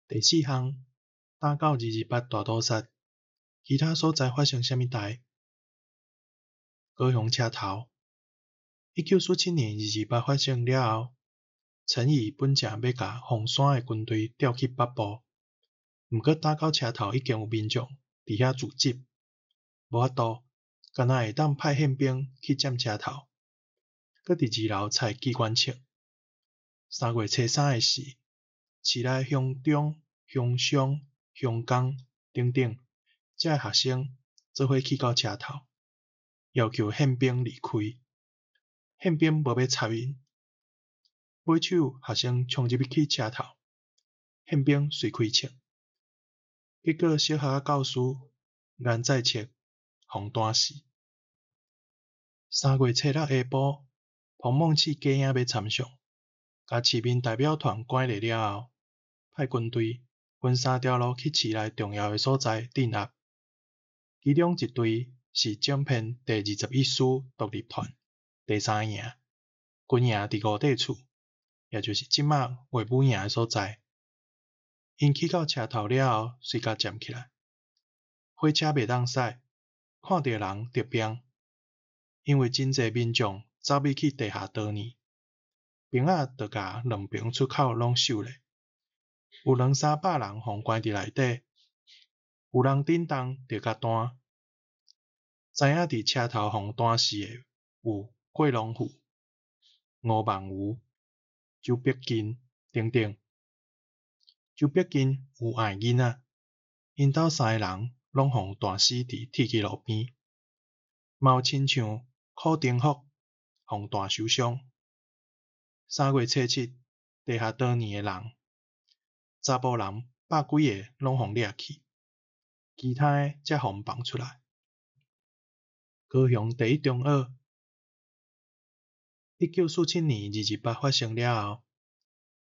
第四項，打狗228大屠殺，其他所在發生啥物代？高雄車頭，1947年228發生了後，陳儀本正欲共鳳山的軍隊調去北部，毋過打狗車頭已經有民眾佇遐組織，無法度，干焦會當派憲兵去佔車頭，閣佇二樓採機關槍。3月初3的時，市內鄉長、鄉商、鄉工等等，遮的學生做伙去到車頭，要求憲兵離開。憲兵無欲插𪜶，尾手學生衝入去車頭，憲兵隨開槍，結果小學仔教師顏再徹予彈死。3月初6下晡，彭孟緝假影欲參詳，共市民代表團趕離了後，派軍隊分三條路去市內重要的所在鎮壓。其中一隊是整編第21師獨立團第三營，軍營佇五塊厝，也就是這馬衛武營的所在。𪜶去到車頭了後，隨共佔起來。火車袂當駛，看著人就鞭。因為真濟民眾走入去地下逃難，兵仔就共兩爿出口攏守咧。有兩三百人予關佇內底，有人振動就共彈。知影佇車頭予彈死的有郭龍富、吳萬瑜、周碧金等等。周碧金有愛囡仔，𪜶兜三个人攏予彈死佇鐵枝路邊。嘛有親像柯丁福予彈受傷。3月初7，地下逃難的人，查埔人百幾个攏予掠去，其他的才予放出來。高雄第一中學，1947年228發生了後，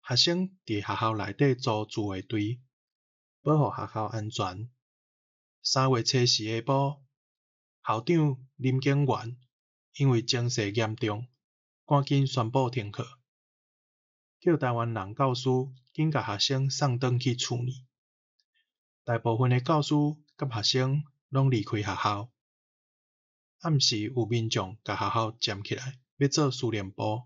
學生佇學校內底組自衛隊，保護學校安全。3月初4下晡，校長林景元因為情勢嚴重，趕緊宣布停課，叫臺灣人教師緊共學生送轉去厝呢。大部分的教師佮學生攏離開學校。暗時有民眾共學校佔起來，欲做司令部。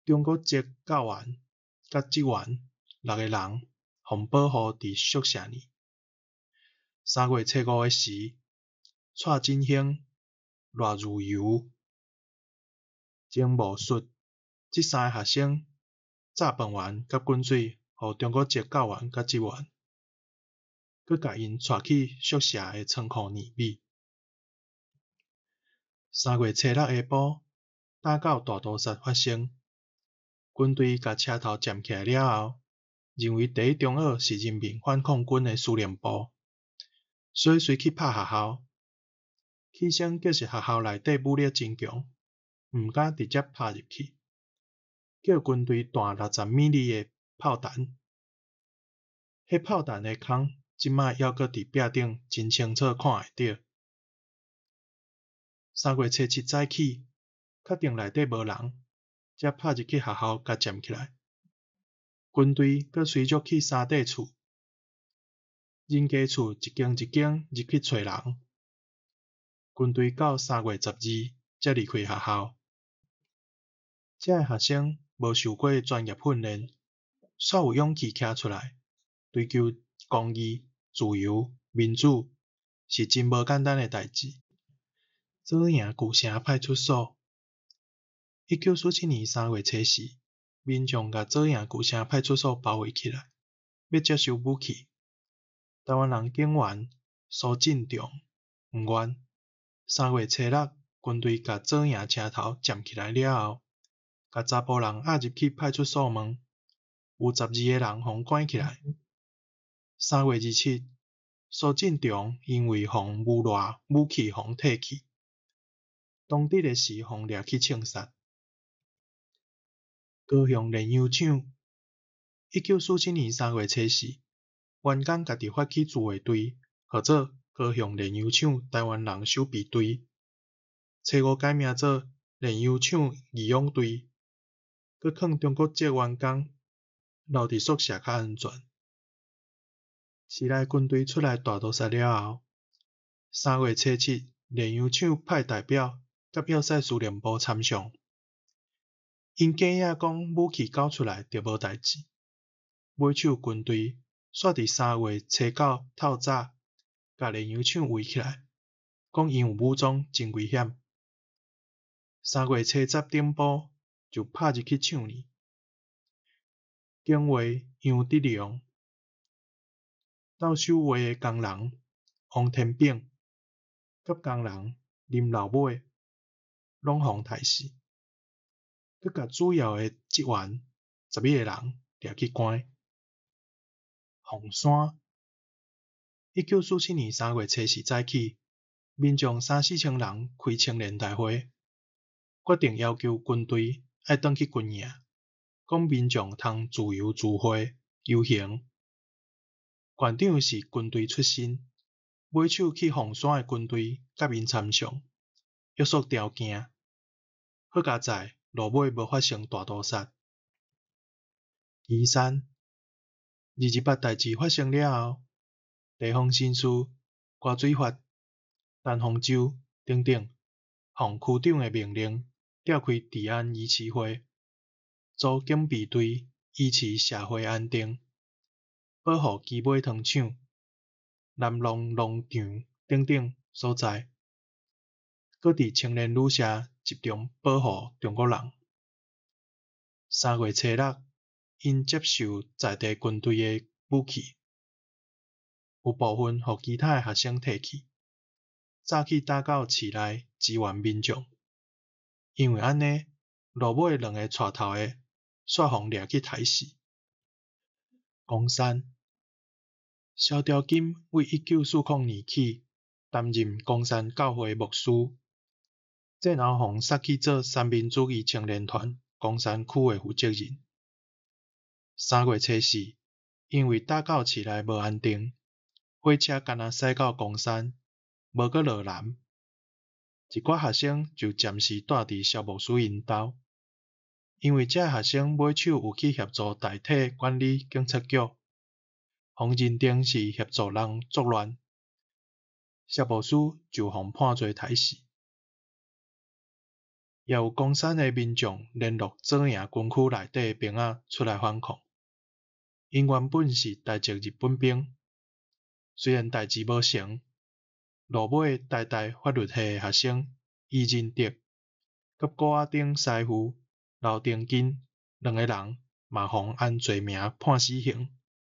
中國籍教員佮職員六个人予保護佇宿舍呢。3月初5的時，蔡振興、賴如游、曾無術這三个學生炸飯圓佮滾水予中國籍教員佮職員，閣共𪜶帶去宿舍的倉庫匿匿。3月初6下晡，打狗大屠殺發生，軍隊共車頭佔起來了後，認為第一中學是人民反抗軍的司令部，所以隨去拍學校。起先叫是學校內底武力真強，毋敢直接拍入去，叫軍隊彈60米厘的炮彈。彼炮彈的空，這馬猶閣佇壁頂真清楚看會著。3月初7早起，確定內底無人，才拍入去學校，共佔起來。軍隊閣隨著去三塊厝、人家厝一間一間入去揣人。軍隊到3月12才離開學校。這个學生無受過專業訓練，煞有勇氣徛出來追求公義、自由、民主，是真無簡單的代誌。左營舊城派出所，1947年3月初4，民眾共左營舊城派出所包圍起來，欲接收武器。臺灣人警員蘇進忠毋願。3月初6，軍隊共左營車頭佔起來了後，共查埔人押入去派出所問，有12個人予關起來。3月27，蘇進忠因為予誣賴武器予提去，當佇的時予掠去槍殺。高雄煉油廠，1947年3月初4，員工家己發起自衛隊，號做高雄煉油廠臺灣人守備隊，初五改名做煉油廠義勇隊，閣勸中國籍員工留佇宿舍較安全。市內軍隊出來大屠殺了後，3月初7，煉油廠派代表佮要塞司令部參詳，𪜶假影講武器交出來就無代誌。尾手軍隊煞佇3月初9透早，共煉油廠圍起來，講𪜶有武裝真危險。3月初10頂晡就拍入去廠裡，警衛楊德龍、鬥守衛的工人王天炳，佮工人林老尾，攏予刣死，閣共主要的職員11個人掠去關。鳳山，1947年3月初4早起，民眾三四千人開青年大會，決定要求軍隊愛轉去軍營，講民眾通自由聚會遊行。縣長是軍隊出身，尾手去鳳山的軍隊佮𪜶參詳，約束條件，好佳哉落尾無發生大屠殺。旗山，228代誌發生了後，地方紳士郭水發、陳方舟等等，奉區長的命令，召開治安維持會，組警備隊維持社會安定，保護基尾糖廠、南農農場等等所在，閣佇青年旅社集中保護中國人。3月初6，𪜶接受在地軍隊的武器，有部分予其他的學生提去，早起搭到市內支援民眾。因為按呢，落尾兩个帶頭的煞予掠去刣死。岡山，蕭朝金為1940年起擔任岡山教會牧師，戰後予殺去做三民主義青年團岡山區的負責人。3月初4，因為打到市內無安定，火車干焦駛到岡山，無閣落南，一寡學生就暫時蹛佇蕭牧師𪜶兜。因為這學生尾手有去協助代替管理警察局，予認定是協助人作亂，蕭牧師就予判罪刣死。也有岡山的民眾聯絡左營軍區內底的兵仔出來反抗。𪜶原本是台籍日本兵，雖然代誌無成，落尾台大法律系的學生伊仁德，佮鼓仔頂師傅劉定金兩个人嘛予按罪名判死刑。